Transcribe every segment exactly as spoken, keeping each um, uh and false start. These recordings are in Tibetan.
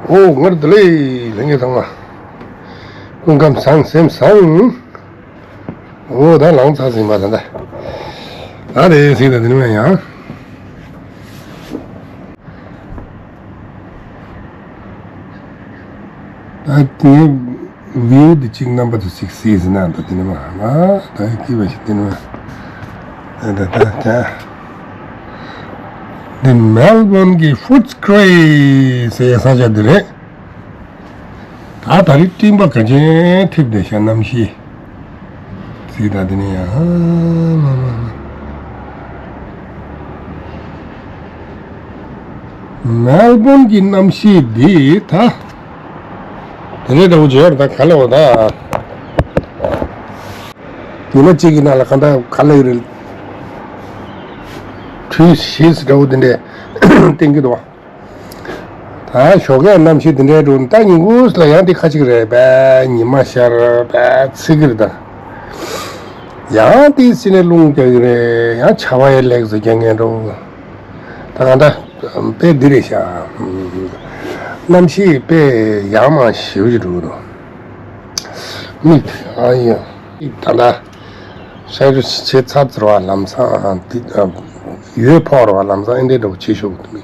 ཨོ་ངར་དུ་ལེ་ལྷན་རྒྱས་ཚང་མ། སྐུ་ཁམས་བཟང་སེམས་བཟང་། ཨོ་ད་ལངས་ཚར་ཟིན་པ་ད་ད། ད་དེ་ཟིན་ད་དེ་ནི་མ་ཡང་། ད་དེ་བིའུ་དེ་གཅིག་རྣམ་པ་དེ་གཅིག་སྲིད་ཟིན་ན་ད་དེ་ནི་མ་ད་སྐྱིད་པ་ཞིག་དེ་ནི་མ་ད་ད་ད་ད། འདི་མེལ་བོན་གྱི་ཧྥུཊ་ཀྲེ་ཟེར་ཡ་ས་ཆ་འདི་རེད། ད་ད་རེས་སྤྲིན་པ་ག་ཅན་འཐིབས་བསྡད་ཤག་གནམ་གཤིས། ཟིག་ད་འདི་ནི་ཡ་ཧ་མ་མ་མ། མེལ་བོན་གྱི་གནམ་གཤིས་འདི་ད། དེ་རེད་འདྲ་བོ་བརྗོད་ད་ག་ལེ་འོ་ད། ཉི་མ་གཅིག་གི་ནང་ལ་ག་འདྲ་ག་ལེ་རེད། དུས་བཞི་འདྲ་བོ་འདི་འདྲས་བསྟན་གྱི་འདུག་ད་ཞོགས་ཀས་གནམ་གཤིས་འདི་འདྲའི་འགྲོ་ད་ཉིན་གུང་ལ་ཡང་འདི་ཁ་ཅིག་རེད་པས། ཉི་མ་ཤར་པས་ཚིག་གི་རེད་ད། ཡང་འདི་སྲིད་ནས་རླུང་རྒྱག་གི་རེད། ཡང་ཆར་པ་ཡང་ལེགས་སུ་རྒྱག་མཁན་འགྲོ། ད་ག་ད་དཔེ་འདི་རེད་ཤག་གནམ་གཤིས་དཔེ་ཡང་མང་ཞེ་པོ་ཅིག་འགྲོ་གི་འདུག་མིག་ཨ་ཡ། ད་ད་ཤ་རུ་ཆེ་ཚ་ཚར་བ་ལམ་སང་འདི་ཡོད་ཕོག་ར་བ་ལམ་སང་ཨེ་འདྲའི་འགྲོ་ཆེ་ཤོག་མིག་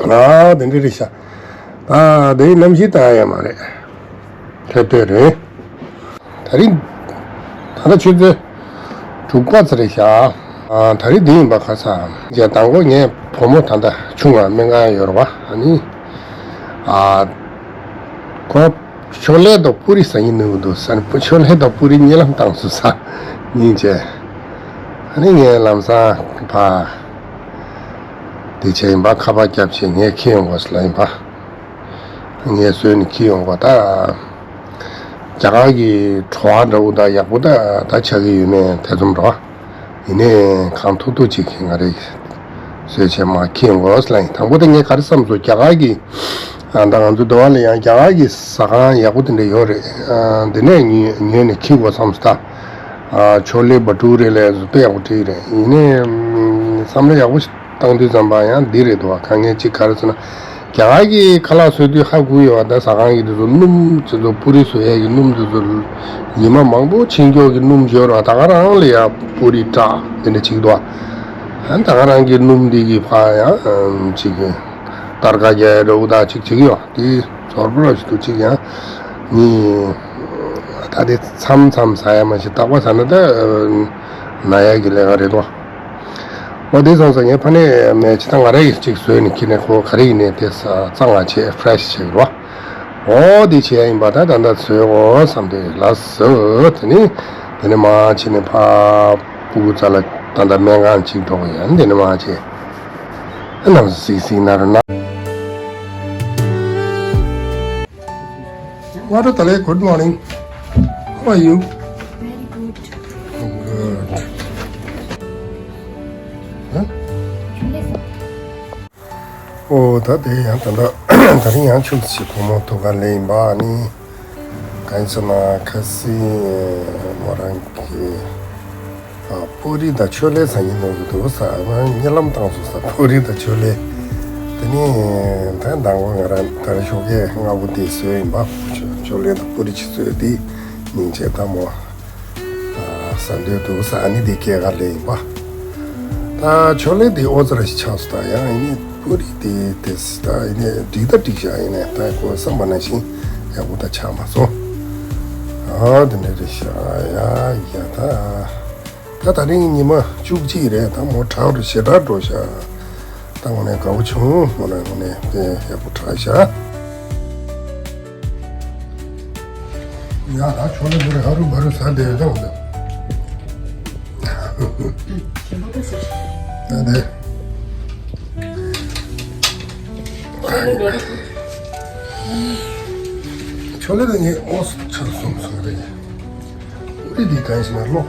ཨ་དེ་འདྲ་རེད་ཤག་ད་དེའི་གནམ་གཤིས་ད་ཡ་མ་རེད། ཐད་ཐོད་རེད། ད་རིང་ད་ལྟ་ཆུ་ཚོད་དྲུག་པ་ཙམ་རེད་ཤག་ཨ་ད་རིང་འདི་ཡིན་པ་ཁ་ཚ། རྗེས་དང་པོ་ངའི་བུ་མོ་ད་ལྟ་ཆུང་བ་སྨན་ཁང་ཡོད་རེད་བ། ཨ་ནི་ཨ་ཁོ་ཆོ་ལེ་དང་པུ་རི་ཟ་སྙིང་འདོད་ཀྱི་འདུག་ཟེར་ནས་ཆོ་ལེ་དང་པུ་རི་གཉིད་ལམ་བཏང་སོང་ཟ་སྙིང་རྗེ། ཨ་ནི་ངས་ལམ་སང་ཕ། དེ་བྱས་ཡིན་པ་ཁ་པར་བརྒྱབ་བྱས་ངས་འཁྱེར་ཡོང་དགོས་ཟེར་ལབ་ཡིན་པ། ངས་བཟོས་ནས་འཁྱེར་ཡོང་དགོས་ད། རྒྱ་གར་གྱི་བྲོ་བ་འདྲ་བོ་ད་ཡག་པོ་ད་ད་ཆགས་ཀྱི་ཡོད་མེད་ཐེ་ཚོམ་འགྲོ། ཡིན་ནའི་གང་ཐུབ་ཐུབ་ཅིག་ང་རེ་བཟོས་བྱས་མར་འཁྱེར་ཡོང་དགོས་ཟེར་ལབ་ཡིན། དང་པོ་ད་ངས་ག་རེ་བསམ་སོང་རྒྱ་གར་གྱི། ཨ་ད་ང་ཚོ་འདི་བ་ལ་ཡང་རྒྱ་གར་གྱི་ཟ་ཁང་ཡག་པོ་དེ་འདྲ་ཡོད་རེད། ཨ་འདི་ནས་ཉོས་ཉོས་ནས་འཁྱེར་དགོས་བསམ་སོང་ད། ཨ་ཆོ་ལེ་བ་ཊུ་རེ་ལས་བཟོ་དཔེ་ཡག་པོ་བྲིས་རེད། ཡིན་ནའི་བསམ་བློ་ཡག་པོ་ཞིག་བཏང་དུས་ཙམ་པ་ཡང་འདི་རེད་འདུག་བ། དཀའ་ངལ་གཅིག་ག་རེ་ཟེར་ན། རྒྱ་གར་གྱི་ཁ་ལག་བཟོ་དུས་ཧ་གོ་ཡོད་བ། ད་ཟ་ཁང་གི་དེ་ཚོ་སྣུམ་དེ་ཚོ་པུ་རི་བཟོ་ཡས་ཀྱི་སྣུམ་དེ་ཚོ་ཉི་མ་མང་པོ་ཕྱིན་སྐྱོག་གི་སྣུམ་འབྱོར་བ། ད་ག་རང་ལ་ཡ་པུ་རི་བཀྲ་དེ་འདྲ་བྱེད་ཀྱི་འདུག་བ། ད་ག་རང་གི་སྣུམ་འདི་གི་ཕ་ཡང་ཅིག་གི་སྟར་ཀ་རྒྱག་ཡས་འདྲ་བོ་ད་ཅིག་བྱེད་ཀྱི་ཡོད། དེ་ཚོར་པོ་ར་ཞིག་ཏུ་ཅིག་ཡང་ནི་ད་དེ་མཚམས་མཚམས་ཟ་ཡ་མ་ཞིག་རྟག་པ་ཟ་ན་ད་ན་ཡ་གི་ལས་ཀ་རེད་དོ། འོ་དེ་སོང་ཙང་ངས་ཕ་ནས་མེད་ཅི་ད་ང་རེ་གཅིག་བཟོས་ནས་ཁྱེར་ནས་ཁོ་ག་རེ་ཡིན་ནས་དེ་གཙང་མ་བྱས་ཕྲེ་ཤི་བྱེད་རོ། འོ་དེ་བྱས་ཡིན་པ་ད་ད་ད་བཟོས་འོ་བསམ་དེ་ལ་བཟོས་དེ་ནི་དེ་ནས་མ་ཕྱི་ནས་ཕ་སྤུ་གུ་རྩ་ལ་ད་ད་སྨན་ཁང་གཅིག་འགྲོ་གི་ཡིན། དེ་ནས་མ་བྱས་ནམ་སིག་སིག་ན་རུ་ན། What are the good morning. How are you? Very good. Good. Huh? ཨོ་ད་དེ་ཡང་ད་ད་ད་རིང་ཡང་ཆུ་ཚོད་གོང་མོ་ཐུག་ག་ལེ་ཡིན་པ་ནི་གང་ཡིན་ཟེར་ན་ཁ་སི་མོ་རང་གི་ཨ་པུ་རི་དང་ཆོ་ལེ་ཟ་སྙིང་འདོད་ཀྱི་འདུག་ཟེར་ང་གཉིད་ལམ་བཏང་སོང་ཟེར། པུ་རི་དང་ཆོ་ལེ། དེ་ནི་ད་མདང་དགོང་ང་རང་ད་རེས་ཞོགས་ཀས་སྔ་པོ་དེ་བཟོས་ཡིན་པ། ཆོ་ལེ་དང་པུ་རི་ཅིག་བཟོས་དེ་སྙིང་རྗེ་ད་མོ། ཟ་འདོད་འདུག་ཟེར་ཨ་ནི་དེ་སྐྱེས་ག་ལེ་ཡིན་པ། ད་ཆོ་ལེ་དེ་ཨོ་ཙི་ར་ཞིག་ཆགས་སོང་། ད་ཡང་ཨ་ནི་པུ་རི་དེ་དེ་ད་ཨ་ནི་འགྲིག་ད་འགྲིག་ཤག་ཡིན་ནའི་ད་ཁོ་བསམ་པ་ནང་བཞིན་ཡག་པོ་ད་ཆགས་མ་སོང་། ཨ་དེ་འདྲ་རེད་ཤག་ཡ་ཡ་ད། ད་ད་རིང་ཉི་མ་བཅུ་གཅིག་རེད། ད་མོ་དྲག་རུ་ཞེ་དྲག་འགྲོ་ཤག་ད་དངོས་གནས་དགའ་པོ་བྱུང་། དངོས་གནས་དངོས་གནས་དཔེ་ཡག་པོ་དྲག་ཤག་ཡ་ད་ཆོ་ལེ་པུ་རི་ཧ་རུ་བ་རུ་ཟ་བསྡད་ཡོད་ད་འོ་ད། ད་དེ། ཆོ་ལེ་དེ་ངས་ཨོ་ཙི་ཆར་སོང་སོང་རེད། ཨུ་རི་དེ་གང་ཞིག་ན་གློག་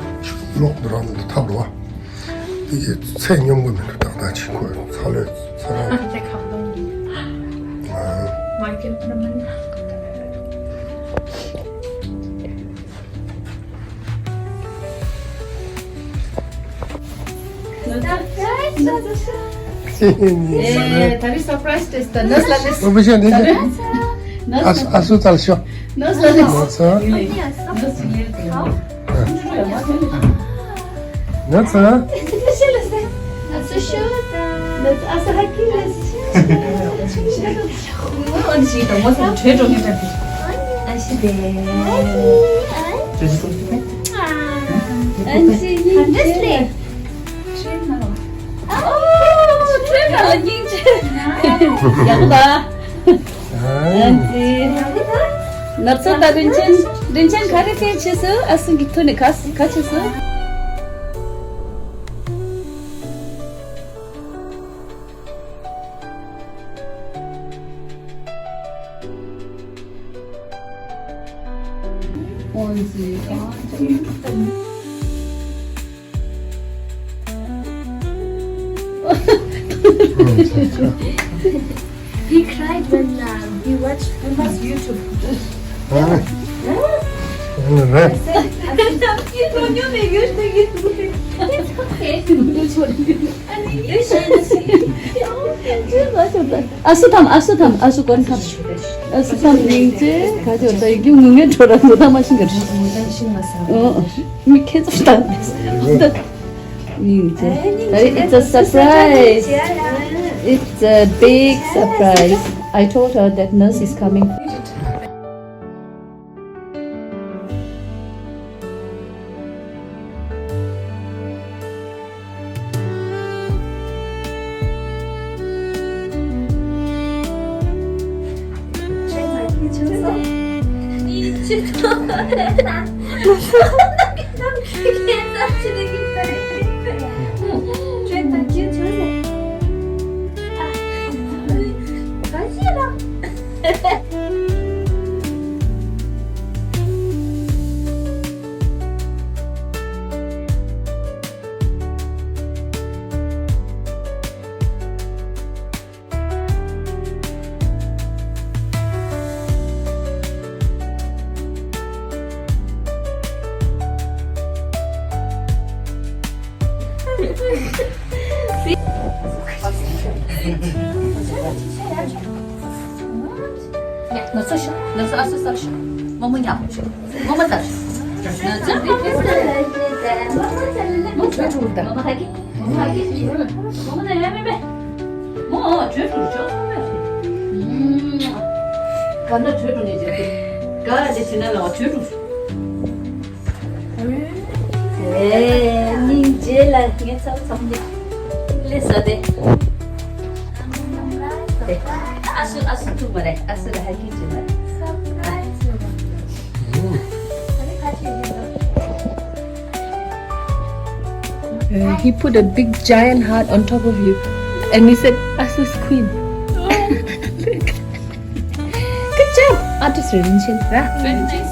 གློག་འདི་རང་འདི་ཐབ་རོ། དེ་གི་ཚད་སྙོམས་པོ་མི་འདུག་ཏག་ཏག་ཅིག་ཁོས་ཚ་ལོས་ཚ་རང་། ཨ་ཁ་ཁ་དང་། ཨ། མ་ཀེན་ཕ་མན། ཨེ། ད་རེས་སར་པ་རའི་སི་ཏེ་ད་ནར་སི་ལ་ལེས། ཨོ་བི་ཤ་ནི་ད་རེས་ནར་ཨ་སི་ཨ་སུ་ཙལ་ཤོ། ནར་སི་ལ་ལེས། ནར་སི་ནར་སི་ལེས། ནར་སི་ཨ་སུ་ཤོ། ནར་སི་ཨ་སུ་ཧ་ཀི་ལེས། ཨོ་ནི་ཞིག་དང་མོ་ཚང་གྲོས་འགྲོ་ངེས་དྲན་པའི་ཨ་ཤི་དེ། ཨ་ཤི་ནི་ལེས། ཨོ། ཁྱོད་ལ་སྙིང་རྗེ། ཡག་པ། ཨ་ཙི། ནགས་ཚལ་དང་རིན་ཆེན། རིན་ཆེན་ག་རེ་བྱས་ཕྱིས་སུ་ཨ་སུ་གི་ཐུག་ནས་ག་ག་ཕྱིས་སུ། ཨོ་ཙི། He cried when um, he watched Puma's YouTube. Huh? Huh? Right. I said, I said, it's okay. ཨ་སུ་ཐམ། ཨ་སུ་ཐམ། ཨ་སུ་གོན་ཐམ། ཨ་སུ་ཐམ་སྙིང་རྗེ། ག་ཅོ་ད་ཡིག་རྒྱུགས་ངུ་ངན་འགྲོ་ར་ངུ་ཐམ་མ་ཤིང་ག་ར། མི་ཁེ་ཚོ་ད་ནས། It's a surprise. It's a big surprise. I told her that nurse is coming. ང་ཚོ་ཤོག་ང་ཚོ་ཨ་སུ་སར་ཤོག་མོ་མོ་ཉག་མོ་མོ་སར་ཤོག་ང་ཚོ་བི་ཁེ་སར་མོ་བྲོས་འགྲོ་ད། མོ་ཧ་གི་མོ་ཧ་གི་མོ་ན་ཡ་མེ་མེ་མོ་བྲོས་འགྲོ་ཅོག་སོང་མེ། ག་ན་བྲོས་འགྲོ་ནས་བྱས་ཏེ་ག་ལ་ཞེ་ན་ལ་བ་བྲོས་འགྲོ། ཨེ། སྙིང་རྗེ་ལ་ངའི་ཚབ་ཚབ་འདི་ལས་ས་དེ། ཨ་སུ་ཨ་སུ་ཐུག་མ་རེད། ཨ་སུ་ལ་ཧ་གི་ཅི་མ་རེད། Uh, he put a big giant heart on top of you and he said, "Asu's queen." Good job, artist རིན་ཆེན། ར། ཁ་ལ་ང་བས།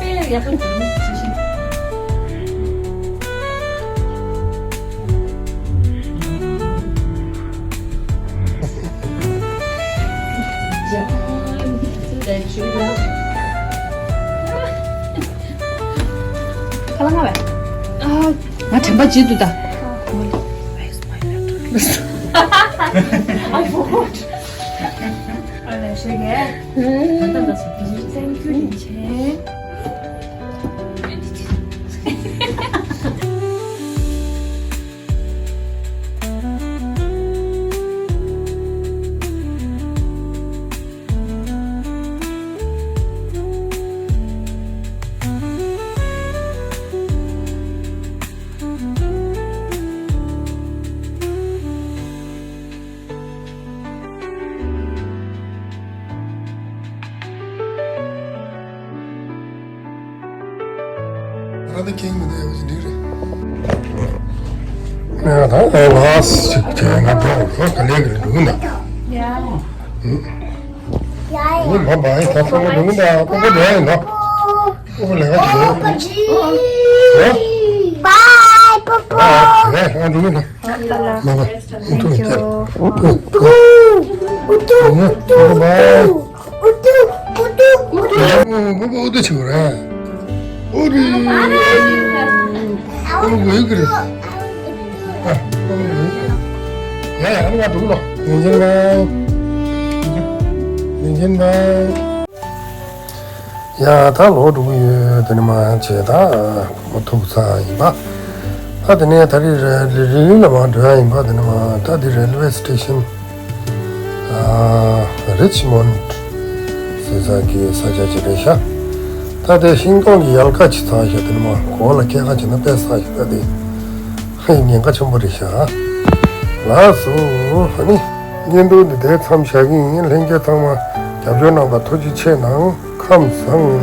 ཨ། ང་དྲན་པ་བརྗེད་འདུག་ད། I forgot. Thank you, རིན་ཆེན། ང་ད་ཨེ་ལགས་ཅིག་བྱས་ང་འགྲོ་ལ་ག་ལེ་གི་འགྲོ་གི་འདུག་ཡ། ཡ། ཡ། ཨེ་མ་བ་ཡི་ད་ཚང་མ་འགྲོ་གི་འདུག་ཨ་ཁོ་ཁོ་འགྲོ་ཡིན་ནོ། ཨོ་ལས་ཀ་ཅིག་ཡོད། ཨོ་ཇི། ཨོ། Bye, Papa. ཨ་ལས་ང་འགྲོ་གི་འདུག་མ་བ། ཨུ་ཐུ་ཨུ་ཐུ། ཨུ་ཐུ། ཨུ་ཐུ། ཨུ་ཐུ། ཨུ་ཐུ། ཨུ་ཐུ། ཨུ་ཐུ། ཨུ་ཐུ་ཆུ་རེད། ཨོ་རི། ཨོ་རི་གི་རེད། ཨ། ཨོ་རི། ཡ་ཡ་ང་འགྲོ་གི་ལོ། ཡིན་གྱི་མེད། ཡིན་གྱི་མེད། ཡ་ད་ལོ་དྲུག་ཡོད་དེ་ནི་མ་བྱས་ད་མ་ཐུག་ཚར་ཡིན་པ། ད་དེ་ནས་ད་རེས་རེ་རེ་རེ་ལ་མ་འགྲོ་ཡ་ཡིན་པ། དེ་ནི་མ་ད་དེ་རེལ་ཝེ་སི་ཊེ་ཤན། ཨ། རི་ཆི་མོན་ཌི་ཟེར་ས་གི་ས་ཆ་ཅིག་རེད་ཤག་ད་དེ་ཤིང་སྡོང་གི་ཡལ་ག་ཅིག་ཚང་ཤག་དེ་ནི་མ་གོ་ལ་སྐྱེལ་ག་བྱས་ན་དཔེ་བསགས་ཤག་ད་དེ་ཧེ་ཉེན་ཁ་ཆེན་པོ་རེད་ཤག་ལགས་སོ། ཨ་ནི་བརྙན་ཐུང་འདི་དེ་མཚམས་བཞག་གི་ཡིན། ལྷན་རྒྱས་ཚང་མ་རྒྱབ་སྐྱོར་གནང་བར་ཐུགས་རྗེ་ཆེ་གནང་། ཁམས་བཟང་།